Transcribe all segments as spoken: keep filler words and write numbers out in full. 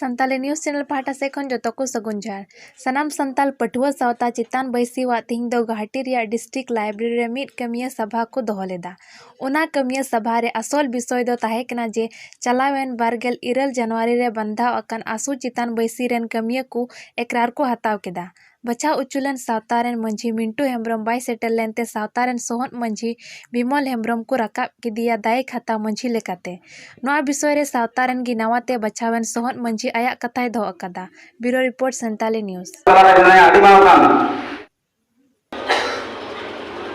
Santali news channel ᱯᱟᱦᱴᱟ ᱥᱮᱫ ᱠᱷᱚᱱ ᱡᱚᱛᱚ ᱠᱚ ᱥᱟᱹᱜᱩᱱ ᱡᱚᱦᱟᱨ᱾ ᱥᱟᱱᱟᱢ ᱥᱟᱱᱛᱟᱞ ᱯᱟᱹᱴᱷᱩᱣᱟᱹ ᱥᱟᱶᱛᱟ ᱪᱮᱛᱟᱱ ᱵᱟᱹᱭᱥᱤᱣᱟᱜ ᱛᱤᱦᱤᱧ ᱫᱚ ᱜᱩᱣᱟᱦᱟᱴᱤ ᱨᱮᱭᱟᱜ district library ᱨᱮ ᱢᱤᱫ ᱠᱟᱹᱢᱤᱭᱟᱹ ᱥᱟᱵᱷᱟ ᱠᱚ ᱫᱚᱦᱚ ᱞᱮᱫᱟ᱾ ᱚᱱᱟ ᱠᱟᱹᱢᱤᱭᱟᱹ ᱥᱟᱵᱷᱟ ᱨᱮ ᱟᱥᱚᱞ ᱵᱤᱥᱚᱭ ᱫᱚ ᱛᱟᱦᱮᱸ ᱠᱟᱱᱟ ᱡᱮ ᱪᱟᱞᱟᱣᱮᱱ ᱵᱟᱨᱜᱮᱞ ᱤᱨᱟᱹᱞ ᱡᱟᱱᱩᱣᱟᱨᱤ ᱨᱮ ᱵᱟᱱᱫᱷᱟᱣ ᱟᱠᱟᱱ ᱟᱥᱩ ᱪᱮᱛᱟᱱ ᱵᱟᱹᱭᱥᱤ ᱨᱮᱱ ᱠᱟᱹᱢᱤᱭᱟᱹ ᱠᱚ ᱮᱠᱨᱟᱨ ᱠᱚ ᱦᱟᱛᱟᱣ ᱠᱮᱫᱟ᱾ ᱵᱟᱪᱷᱟᱣ ᱚᱪᱚ ᱞᱮᱱ ᱥᱟᱶᱛᱟ ᱨᱮᱱ ᱢᱟᱹᱡᱷᱤ ᱢᱤᱱᱴᱩ ᱦᱮᱢᱵᱨᱚᱢ ᱵᱟᱭ ᱥᱮᱴᱮᱨ ᱞᱮᱱᱛᱮ ᱥᱟᱶᱛᱟ ᱨᱮᱱ ᱥᱚᱦᱚᱫ ᱢᱟᱹᱡᱷᱤ ᱵᱤᱢᱚᱞ ᱦᱮᱢᱵᱨᱚᱢ ᱠᱚ ᱨᱟᱠᱟᱵ ᱠᱮᱫᱮᱭᱟ ᱫᱟᱭᱮᱠ ᱦᱟᱛᱟᱣ ᱢᱟᱹᱡᱷᱤ ᱞᱮᱠᱟᱛᱮ᱾ ᱱᱚᱣᱟ ᱵᱤᱥᱚᱭ ᱨᱮ ᱥᱟᱶᱛᱟ ᱨᱮᱱ ᱜᱮ ᱱᱟᱣᱟ ᱛᱮ ᱵᱟᱪᱷᱟᱣᱮᱱ ᱥᱚᱦᱚᱫ ᱢᱟᱹᱡᱷᱤ ᱟᱭᱟᱜ ᱠᱟᱛᱷᱟᱭ ᱫᱚᱦᱚ ᱟᱠᱟᱫᱟ᱾ Bureau report, Santali News. ᱛᱟᱞᱟᱨᱮ ᱢᱮᱱᱟᱭᱟ ᱟᱹᱰᱤ ᱢᱟᱨᱟᱝ ᱠᱟᱱ᱾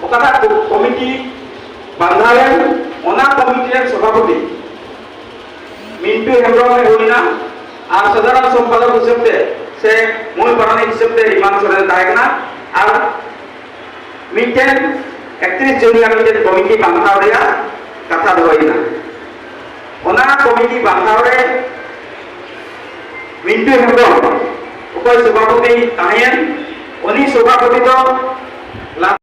ᱚᱠᱟᱴᱟᱜ ᱠᱚ-, ᱠᱚᱢᱤᱴᱤ ᱵᱟᱸᱫᱷᱟᱣᱮᱱ, ᱚᱱᱟ ᱠᱚᱢᱤᱴᱤ ᱨᱮᱱ ᱥᱚᱵᱷᱟᱯᱚᱛᱤ ᱢᱤᱱᱴᱩ ᱦᱮᱢᱵᱨᱚᱢ ᱮ ᱦᱩᱭᱱᱟ ᱟᱨ ᱥᱟᱫᱷᱟᱨᱚᱱ ᱥᱚᱢᱯᱟᱫᱚᱠ ᱦᱤᱥᱟᱹᱵ ᱛᱮ ᱥᱮ ᱢᱩᱞ ᱯᱟᱨᱟᱱᱤᱠ ᱦᱤᱥᱟᱹᱵ ᱛᱮ ᱦᱮᱢᱟᱱᱛ ᱥᱚᱨᱮᱱ ᱮ ᱛᱟᱦᱮᱸ ᱠᱟᱱᱟ᱾ ᱟᱨ ᱢᱤᱫᱴᱮᱱ ᱮᱠᱛᱨᱤᱥ ᱡᱩᱱ ᱨᱮᱭᱟᱜ ᱢᱤᱫᱴᱮᱱ ᱠᱚᱢᱤᱴᱤ ᱵᱟᱸᱫᱷᱟᱣ ᱨᱮᱭᱟᱜ ᱠᱟᱛᱷᱟ ᱫᱚᱦᱚᱭᱮᱱᱟ᱾ ᱚᱱᱟ ᱠᱚᱢᱤᱴᱤ ᱵᱟᱸᱫᱷᱟᱣ ᱨᱮ ᱢᱤᱱᱴᱩ ᱦᱮᱢᱵᱨᱚᱢ ᱚᱠᱚᱭ ᱥᱚᱵᱷᱟᱯᱚᱛᱤ ᱛᱟᱦᱮᱸᱭᱮᱱ, ᱩᱱᱤ ᱥᱚᱵᱷᱟᱯᱚᱛᱤ ᱫᱚ ᱞᱟ-,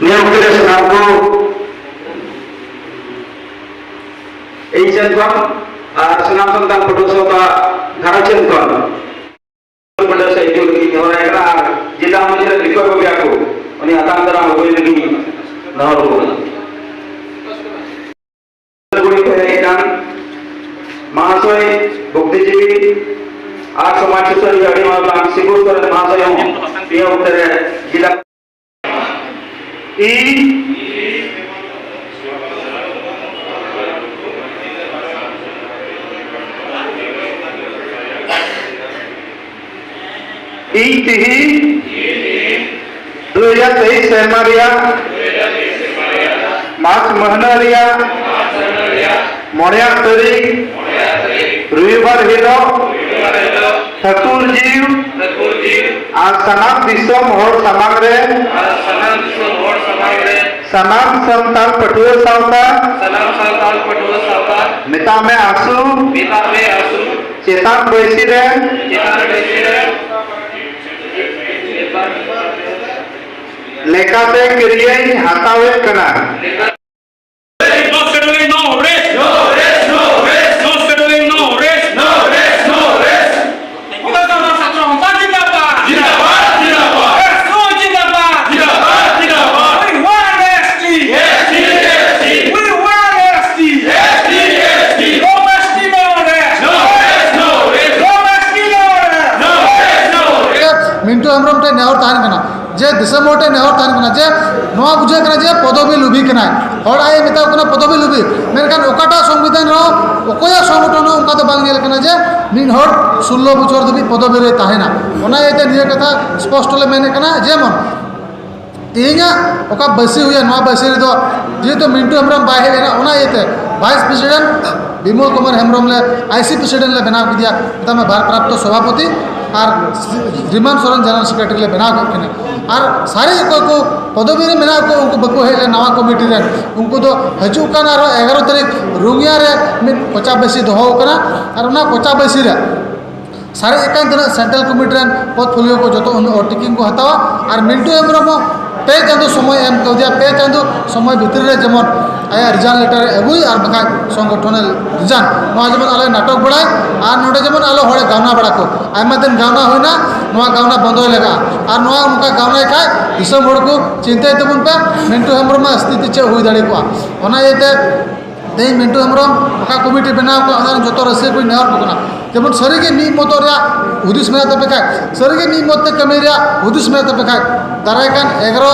ᱱᱤᱭᱟᱹ ᱚᱠᱛᱮ ᱨᱮ ᱥᱟᱱᱟᱢ ᱠᱚ ᱤᱧ ᱥᱮᱱ ᱠᱷᱚᱱ ᱟᱨ ᱥᱟᱱᱟᱢ ᱥᱟᱱᱛᱟᱲ ᱯᱟᱹᱴᱷᱩᱣᱟᱹ ᱥᱟᱶᱛᱟ ᱜᱷᱟᱨᱚᱸᱡᱽ ᱥᱮᱱ ᱠᱷᱚᱱ ᱯᱟᱹᱴᱷᱩᱣᱟᱹ ᱥᱮᱫ ᱦᱤᱡᱩᱜ ᱞᱟᱹᱜᱤᱫ ᱱᱮᱦᱚᱨᱟᱭ ᱠᱟᱱᱟ ᱟᱨ ᱡᱮᱞᱟ ᱢᱚᱫᱽᱫᱷᱮ ᱨᱮ ᱵᱤᱠᱚᱞᱯᱚ ᱜᱮᱭᱟ ᱠᱚ, ᱩᱱᱤ ᱟᱛᱟᱝ ᱫᱟᱨᱟᱢ ᱟᱹᱜᱩᱭ ᱞᱟᱹᱜᱤᱫ ᱱᱮᱦᱚᱨ ᱠᱚ ᱠᱟᱱᱟ᱾ ᱠᱩᱲᱤ ᱠᱚ ᱦᱮᱡ ᱟᱠᱟᱱ ᱢᱟᱦᱟᱥᱚᱭ ᱵᱩᱫᱽᱫᱷᱤᱡᱤᱵᱤ ᱟᱨ ᱥᱚᱢᱟᱡᱽ ᱥᱩᱥᱟᱹᱨᱤᱭᱟᱹ ᱟᱹᱰᱤ ᱢᱟᱨᱟᱝ ᱥᱤᱵᱩ ᱥᱚᱨᱮᱱ ᱢᱟᱦᱟᱥᱚᱭ ᱦᱚᱸ ᱱᱤᱭᱟᱹ ᱚᱠᱛᱮ ᱨᱮ ᱡᱮᱞᱟ ᱤᱧ, ᱤᱧ ᱛᱤᱦᱤᱧ ᱫᱩ ᱦᱟᱡᱟᱨ ᱛᱮᱭᱤᱥ ᱥᱮᱨᱢᱟ ᱨᱮᱭᱟᱜ ᱢᱟᱨᱪ ᱢᱟᱹᱦᱱᱟᱹ ᱨᱮᱭᱟᱜ ᱢᱚᱬᱮᱭᱟᱜ ᱛᱟᱹᱨᱤᱠᱷ ᱨᱚᱵᱤᱵᱟᱨ ᱦᱤᱞᱳᱜ ᱴᱷᱟᱹᱠᱩᱨ ᱡᱤᱣᱤ ᱟᱨ ᱥᱟᱱᱟᱢ ᱫᱤᱥᱚᱢ ᱦᱚᱲ ᱥᱟᱢᱟᱝ ᱨᱮ ᱥᱟᱱᱟᱢ ᱥᱟᱱᱛᱟᱲ ᱯᱟᱹᱴᱷᱩᱣᱟᱹ ᱥᱟᱶᱛᱟ ᱢᱮᱛᱟᱜ ᱢᱮ ᱟᱥᱩ ᱪᱮᱛᱟᱱ ᱵᱟᱹᱭᱥᱤ ᱨᱮ ᱞᱮᱠᱟᱛᱮ ᱠᱤᱨᱭᱟᱹᱧ ᱦᱟᱛᱟᱣᱮᱫ ᱠᱟᱱᱟ᱾ ᱵᱩᱡᱷᱟᱹᱜ ᱠᱟᱱᱟ ᱡᱮ ᱯᱚᱫᱚᱵᱤ ᱞᱩᱵᱷᱤ ᱠᱟᱱᱟᱭ, ᱦᱚᱲ ᱟᱡ ᱮ ᱢᱮᱛᱟᱣ ᱠᱟᱱᱟ ᱯᱚᱫᱚᱵᱤ ᱞᱩᱵᱷᱤ᱾ ᱢᱮᱱᱠᱷᱟᱱ ᱚᱠᱟᱴᱟᱜ ᱥᱚᱝᱵᱤᱫᱷᱟᱱ ᱨᱮᱦᱚᱸ ᱚᱠᱚᱭᱟᱜ ᱥᱚᱝᱜᱚᱴᱷᱚᱱ ᱦᱚᱸ ᱚᱱᱠᱟ ᱫᱚ ᱵᱟᱝ ᱧᱮᱞ ᱠᱟᱱᱟ ᱡᱮ ᱢᱤᱫ ᱦᱚᱲ ᱥᱳᱞᱞᱳ ᱵᱚᱪᱷᱚᱨ ᱫᱷᱟᱹᱵᱤᱡ ᱯᱚᱫᱚᱵᱤ ᱨᱮ ᱛᱟᱦᱮᱱᱟ᱾ ᱚᱱᱟ ᱤᱭᱟᱹᱛᱮ ᱱᱤᱭᱟᱹ ᱠᱟᱛᱷᱟ ᱥᱯᱚᱥᱴᱚ ᱞᱮ ᱢᱮᱱᱮᱫ ᱠᱟᱱᱟ, ᱡᱮᱢᱚᱱ ᱛᱮᱦᱮᱧᱟᱜ ᱚᱠᱟ ᱵᱟᱹᱥᱤ ᱦᱩᱭᱟ, ᱱᱚᱣᱟ ᱵᱟᱹᱥᱤ ᱨᱮᱫᱚ ᱡᱮᱦᱮᱛᱩ ᱢᱤᱱᱴᱩ ᱦᱮᱢᱵᱨᱚᱢ ᱵᱟᱭ ᱦᱮᱡ ᱞᱮᱱᱟ, ᱚᱱᱟ ᱤᱭᱟᱹᱛᱮ ᱵᱷᱟᱭᱤᱥ ᱯᱨᱮᱥᱤᱰᱮᱱᱴ ᱵᱤᱢᱚᱞ ᱠᱩᱢᱟᱨ ᱦᱮᱢᱵᱨᱚᱢ ᱞᱮ ᱟᱭᱥᱤ ᱯᱨᱮᱥᱤᱰᱮᱱᱴ ᱞᱮ ᱵᱮᱱᱟᱣ ᱠᱮᱫᱮᱭᱟ, ᱢᱮᱛᱟᱜ ᱢᱮ ᱵᱷᱟᱨᱯᱨᱟᱯᱛᱚ ᱥᱚᱵᱷᱟᱯᱚᱛᱤ, ᱟᱨ ᱨᱤᱢᱟᱱ ᱥᱚᱨᱮᱱ ᱡᱮᱱᱟᱨᱮᱞ ᱥᱮᱠᱨᱮᱴᱟᱨᱤ ᱞᱮ ᱵᱮᱱᱟᱣ ᱠᱮᱫ ᱠᱤᱱᱟ᱾ ᱟᱨ ᱥᱟᱨᱮᱡ ᱚᱠᱚᱭ ᱠᱚ ᱯᱚᱫᱚᱵᱤ ᱨᱮ ᱢᱮᱱᱟᱜ ᱠᱚ, ᱩᱱᱠᱩ ᱵᱟᱠᱚ ᱦᱮᱡ ᱞᱮᱱᱟ ᱱᱟᱣᱟ ᱠᱚᱢᱤᱴᱤ ᱨᱮᱱ, ᱩᱱᱠᱩ ᱫᱚ ᱦᱤᱡᱩᱜ ᱠᱟᱱ ᱟᱨᱦᱚᱸ ᱮᱜᱟᱨᱚ ᱛᱟᱹᱨᱤᱠᱷ ᱨᱩᱝᱭᱟ ᱨᱮ ᱢᱤᱫ ᱠᱚᱪᱟ ᱵᱟᱹᱭᱥᱤ ᱫᱚᱦᱚ ᱟᱠᱟᱱᱟ᱾ ᱟᱨ ᱚᱱᱟ ᱠᱚᱪᱟ ᱵᱟᱹᱭᱥᱤ ᱨᱮ ᱥᱟᱨᱮᱡ ᱟᱠᱟᱱ ᱛᱤᱱᱟᱹᱜ ᱥᱮᱱᱴᱨᱟᱞ ᱠᱚᱢᱤᱴᱤ ᱨᱮᱱ ᱯᱳᱨᱴᱯᱷᱳᱞᱤᱭᱳ ᱠᱚ ᱡᱚᱛᱚ ᱩᱱᱤ ᱚᱞ ᱴᱤᱠᱤᱝ ᱠᱚ ᱦᱟᱛᱟᱣᱟ᱾ ᱟᱨ ᱢᱤᱱᱴᱩ ᱦᱮᱢᱵᱨᱚᱢ ᱦᱚᱸ ᱯᱮ ᱪᱟᱸᱫᱳ ᱥᱚᱢᱚᱭ ᱮᱢ ᱠᱟᱣᱫᱮᱭᱟ, ᱯᱮ ᱪᱟᱸᱫᱳ ᱥᱚᱢᱚᱭ ᱵᱷᱤᱛᱨᱤ ᱨᱮ ᱡᱮᱢᱚᱱ ᱟᱭᱟᱜ ᱨᱤᱡᱟᱭᱤᱱ ᱞᱮᱴᱟᱨ ᱮ ᱟᱹᱜᱩᱭ ᱟᱨ ᱵᱟᱠᱷᱟᱡ ᱥᱚᱝᱜᱚᱴᱷᱚᱱ ᱮ ᱨᱤᱡᱟᱭᱤᱱ᱾ ᱱᱚᱣᱟ ᱡᱮᱢᱚᱱ ᱟᱞᱚᱭ ᱱᱟᱴᱚᱠ ᱵᱟᱲᱟᱭ ᱟᱨ ᱱᱚᱰᱮ ᱡᱮᱢᱚᱱ ᱟᱞᱚ ᱦᱚᱲᱮ ᱜᱟᱣᱱᱟ ᱵᱟᱲᱟ ᱠᱚ᱾ ᱟᱭᱢᱟ ᱫᱤᱱ ᱜᱟᱣᱱᱟ ᱦᱩᱭᱱᱟ, ᱱᱚᱣᱟ ᱜᱟᱣᱱᱟ ᱵᱚᱱᱫᱚᱭ ᱞᱟᱜᱟᱜᱼᱟ᱾ ᱟᱨ ᱱᱚᱣᱟ ᱚᱱᱠᱟ ᱜᱟᱣᱱᱟᱭ ᱠᱷᱟᱡ ᱫᱤᱥᱚᱢ ᱦᱚᱲ ᱠᱚ ᱪᱤᱱᱛᱟᱹᱭ ᱛᱟᱵᱚᱱ ᱯᱮ, ᱢᱤᱱᱴᱩ ᱦᱮᱢᱵᱨᱚᱢᱟᱜ ᱥᱛᱷᱤᱛᱤ ᱪᱮᱫ ᱦᱩᱭ ᱫᱟᱲᱮ ᱠᱚᱜᱼᱟ᱾ ᱚᱱᱟ ᱤᱭᱟᱹᱛᱮ ᱛᱮᱦᱮᱧ ᱢᱤᱱᱴᱩ ᱦᱮᱢᱵᱨᱚᱢ ᱚᱠᱟ ᱠᱚᱢᱤᱴᱤ ᱵᱮᱱᱟᱣ ᱠᱚᱜᱼᱟ, ᱚᱱᱟ ᱨᱮᱱ ᱡᱚᱛᱚ ᱨᱟᱹᱥᱤᱭᱟᱹ ᱠᱚᱧ ᱱᱮᱦᱚᱨ ᱟᱠᱚ ᱠᱟᱱᱟ, ᱡᱮᱢᱚᱱ ᱥᱟᱹᱨᱤᱜᱮ ᱢᱤᱫ ᱢᱚᱛᱚ ᱨᱮᱭᱟᱜ ᱦᱩᱫᱤᱥ ᱢᱮᱱᱟᱜ ᱛᱟᱯᱮ ᱠᱷᱟᱡ, ᱥᱟᱹᱨᱤᱜᱮ ᱢᱤᱫ ᱢᱚᱛ ᱛᱮ ᱠᱟᱹᱢᱤ ᱨᱮᱭᱟᱜ ᱦᱩᱫᱤᱥ ᱢᱮᱱᱟᱜ ᱛᱟᱯᱮ ᱠᱷᱟᱡ, ᱫᱟᱨᱟᱭ ᱠᱟᱱ ᱮᱜᱟᱨᱚ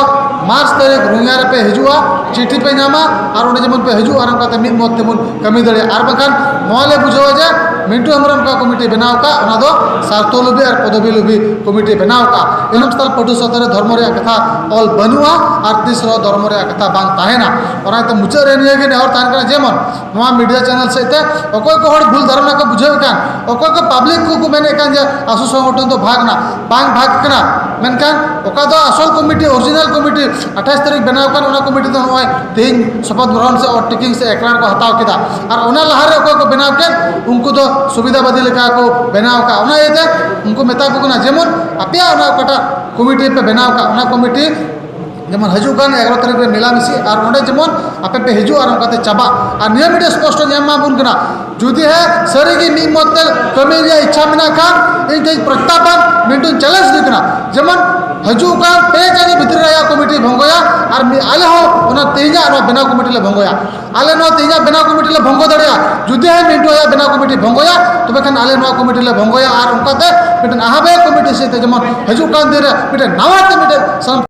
ᱢᱟᱨᱪ ᱛᱟᱹᱨᱤᱠᱷ ᱨᱩᱝᱭᱟ ᱨᱮᱯᱮ ᱦᱤᱡᱩᱜᱼᱟ, ᱪᱤᱴᱷᱤ ᱯᱮ ᱧᱟᱢᱟ, ᱟᱨ ᱚᱸᱰᱮ ᱡᱮᱢᱚᱱ ᱯᱮ ᱦᱤᱡᱩᱜᱼᱟ ᱟᱨ ᱚᱱᱠᱟᱛᱮ ᱢᱤᱫ ᱢᱚᱛ ᱛᱮᱵᱚᱱ ᱠᱟᱹᱢᱤ ᱫᱟᱲᱮᱭᱟᱜᱼᱟ᱾ ᱟᱨ ᱵᱟᱝᱠᱷᱟᱱ ᱱᱚᱣᱟ ᱞᱮ ᱵᱩᱡᱷᱟᱹᱣᱟ ᱡᱮ ᱢᱤᱱᱴᱩ ᱦᱮᱢᱵᱨᱚᱢ ᱚᱠᱟ ᱠᱚᱢᱤᱴᱤ ᱵᱮᱱᱟᱣ ᱟᱠᱟᱫ, ᱚᱱᱟ ᱫᱚ ᱥᱟᱨᱛᱷᱚ ᱞᱩᱵᱷᱤ ᱟᱨ ᱯᱚᱫᱚᱵᱤ ᱞᱩᱵᱷᱤ ᱠᱚᱢᱤᱴᱤ ᱵᱮᱱᱟᱣ ᱟᱠᱟᱫ᱾ ᱮᱱᱦᱚᱸ ᱥᱟᱱᱛᱟᱲ ᱯᱟᱹᱴᱷᱩᱣᱟᱹ ᱥᱟᱶᱛᱟ ᱨᱮ ᱫᱷᱚᱨᱢᱚ ᱨᱮᱭᱟᱜ ᱠᱟᱛᱷᱟ ᱚᱞ ᱵᱟᱹᱱᱩᱜᱼᱟ ᱟᱨ ᱛᱤᱥ ᱨᱮᱦᱚᱸ ᱫᱷᱚᱨᱢᱚ ᱨᱮᱭᱟᱜ ᱠᱟᱛᱷᱟ ᱵᱟᱝ ᱛᱟᱦᱮᱱᱟ᱾ ᱚᱱᱟᱛᱮ ᱢᱩᱪᱟᱹᱫ ᱨᱮ ᱱᱤᱭᱟᱹ ᱜᱮ ᱱᱮᱦᱚᱨ ᱛᱟᱦᱮᱱ ᱠᱟᱱᱟ, ᱡᱮᱢᱚᱱ ᱱᱚᱣᱟ ᱢᱤᱰᱤᱭᱟ ᱪᱮᱱᱮᱞ ᱥᱮᱫ ᱛᱮ ᱚᱠᱚᱭ ᱠᱚ ᱦᱚᱲ ᱵᱷᱩᱞ ᱫᱷᱟᱨᱚᱱᱟ ᱠᱚ ᱵᱩᱡᱷᱟᱹᱣᱮᱫ ᱠᱟᱱ, ᱚᱠᱚᱭ ᱠᱚ ᱯᱟᱵᱽᱞᱤᱠ ᱠᱚᱠᱚ ᱢᱮᱱᱮᱫ ᱠᱟᱱ ᱡᱮ ᱟᱥᱩ ᱥᱚᱝᱜᱚᱴᱷᱚᱱ ᱫᱚ ᱵᱷᱟᱜᱽ ᱱᱟ, ᱵᱟᱝ ᱵᱷᱟᱜᱽ ᱠᱟᱱᱟ᱾ ᱢᱮᱱᱠᱷᱟᱱ ᱚᱠᱟ ᱫᱚ ᱟᱥᱚᱞ ᱠᱚᱢᱤᱴᱤ, ᱚᱨᱤᱡᱤᱱᱟᱞ ᱠᱚᱢᱤᱴᱤ ᱟᱴᱷᱟᱥ ᱛᱟᱹᱨᱤᱠᱷ ᱵᱮᱱᱟᱣ ᱠᱟᱱ, ᱚᱱᱟ ᱠᱚᱢᱤᱴᱤ ᱫᱚ ᱱᱚᱜᱼᱚᱭ ᱛᱮᱦᱮᱧ ᱥᱚᱯᱚᱛ ᱜᱨᱚᱦᱚᱱ ᱥᱮ ᱚᱛ ᱴᱤᱠᱤᱝ ᱥᱮ ᱮᱠᱨᱟᱨ ᱠᱚ ᱦᱟᱛᱟᱣ ᱠᱮᱫᱟ᱾ ᱟᱨ ᱚᱱᱟ ᱞᱟᱦᱟᱨᱮ ᱚᱠᱚᱭ ᱠᱚ ᱵᱮᱱᱟᱣ ᱠᱮᱫ, ᱩᱱᱠᱩ ᱫᱚ ᱥᱩᱵᱤᱫᱷᱟᱵᱟᱫᱤ ᱞᱮᱠᱟ ᱠᱚ ᱵᱮᱱᱟᱣ ᱠᱟᱜᱼᱟ᱾ ᱚᱱᱟ ᱤᱭᱟᱹᱛᱮ ᱩᱱᱠᱩ ᱢᱮᱛᱟ ᱠᱚ ᱠᱟᱱᱟ, ᱡᱮᱢᱚᱱ ᱟᱯᱮᱭᱟᱜ ᱚᱱᱟ ᱚᱠᱟᱴᱟᱜ ᱠᱚᱢᱤᱴᱤ ᱯᱮ ᱵᱮᱱᱟᱣ ᱠᱟᱜ, ᱚᱱᱟ ᱠᱚᱢᱤᱴᱤ ᱡᱮᱢᱚᱱ ᱦᱤᱡᱩᱜ ᱠᱟᱱ ᱮᱜᱟᱨᱚ ᱛᱟᱹᱨᱤᱠᱷ ᱨᱮ ᱢᱮᱞᱟ ᱢᱤᱥᱤ, ᱟᱨ ᱚᱸᱰᱮ ᱡᱮᱢᱚᱱ ᱟᱯᱮ ᱯᱮ ᱦᱤᱡᱩᱜᱼᱟ ᱟᱨ ᱚᱱᱠᱟᱛᱮ ᱪᱟᱵᱟᱜ᱾ ᱟᱨ ᱱᱤᱭᱟᱹ ᱢᱤᱫᱴᱮᱱ ᱥᱯᱚᱥᱴᱚ ᱧᱮᱞ ᱮᱢᱟ ᱵᱚᱱ ᱠᱟᱱᱟ, ᱡᱩᱫᱤ ᱦᱮᱸ ᱥᱟᱹᱨᱤᱜᱮ ᱢᱤᱫ ᱢᱚᱛ ᱛᱮ ᱠᱟᱹᱢᱤ ᱨᱮᱭᱟᱜ ᱤᱪᱪᱷᱟ ᱢᱮᱱᱟᱜ ᱠᱷᱟᱱ, ᱤᱧ ᱛᱮᱦᱮᱧ ᱯᱨᱚᱛᱟᱯᱟᱱ ᱢᱤᱫᱴᱮᱱ ᱪᱮᱞᱮᱧᱡᱽ ᱦᱩᱭᱩᱜ ᱠᱟᱱᱟ, ᱡᱮᱢᱚᱱ ᱦᱤᱡᱩᱜ ᱠᱟᱱ ᱯᱮ ᱪᱟᱸᱫᱳ ᱵᱷᱤᱛᱨᱤ ᱨᱮ ᱟᱭᱟᱜ ᱠᱚᱢᱤᱴᱤ ᱵᱷᱚᱝᱜᱚᱭᱟ, ᱟᱨ ᱢᱤᱫ ᱟᱞᱮ ᱦᱚᱸ ᱚᱱᱟ ᱛᱮᱦᱮᱧᱟᱜ ᱱᱚᱣᱟ ᱵᱮᱱᱟᱣ ᱠᱚᱢᱤᱴᱤ ᱞᱮ ᱵᱷᱚᱝᱜᱚᱭᱟ᱾ ᱟᱞᱮ ᱱᱚᱣᱟ ᱛᱮᱦᱮᱧᱟᱜ ᱵᱮᱱᱟᱣ ᱠᱚᱢᱤᱴᱤ ᱞᱮ ᱵᱷᱚᱝᱜᱚ ᱫᱟᱲᱮᱭᱟᱜᱼᱟ᱾ ᱡᱩᱫᱤ ᱦᱮᱸ ᱢᱤᱱᱴᱩ ᱟᱭᱟᱜ ᱵᱮᱱᱟᱣ ᱠᱚᱢᱤᱴᱤ ᱵᱷᱚᱝᱜᱚᱭᱟ, ᱛᱚᱵᱮ ᱠᱷᱟᱱ ᱟᱞᱮ ᱱᱚᱣᱟ ᱠᱚᱢᱤᱴᱤ ᱞᱮ ᱵᱷᱚᱝᱜᱚᱭᱟ, ᱟᱨ ᱚᱱᱠᱟᱛᱮ ᱢᱤᱫᱴᱮᱱ ᱟᱦᱟᱵᱮ ᱠᱚᱢᱤᱴᱤ ᱥᱮᱫ ᱛᱮ ᱡᱮᱢᱚᱱ ᱦᱤᱡᱩᱜ ᱠᱟᱱ ᱫᱤᱱ ᱨᱮ ᱢᱤᱫᱴᱮᱱ ᱱᱟᱣᱟ ᱛᱮ ᱢᱤᱫᱴᱮᱱ ᱥᱟᱱᱟᱢ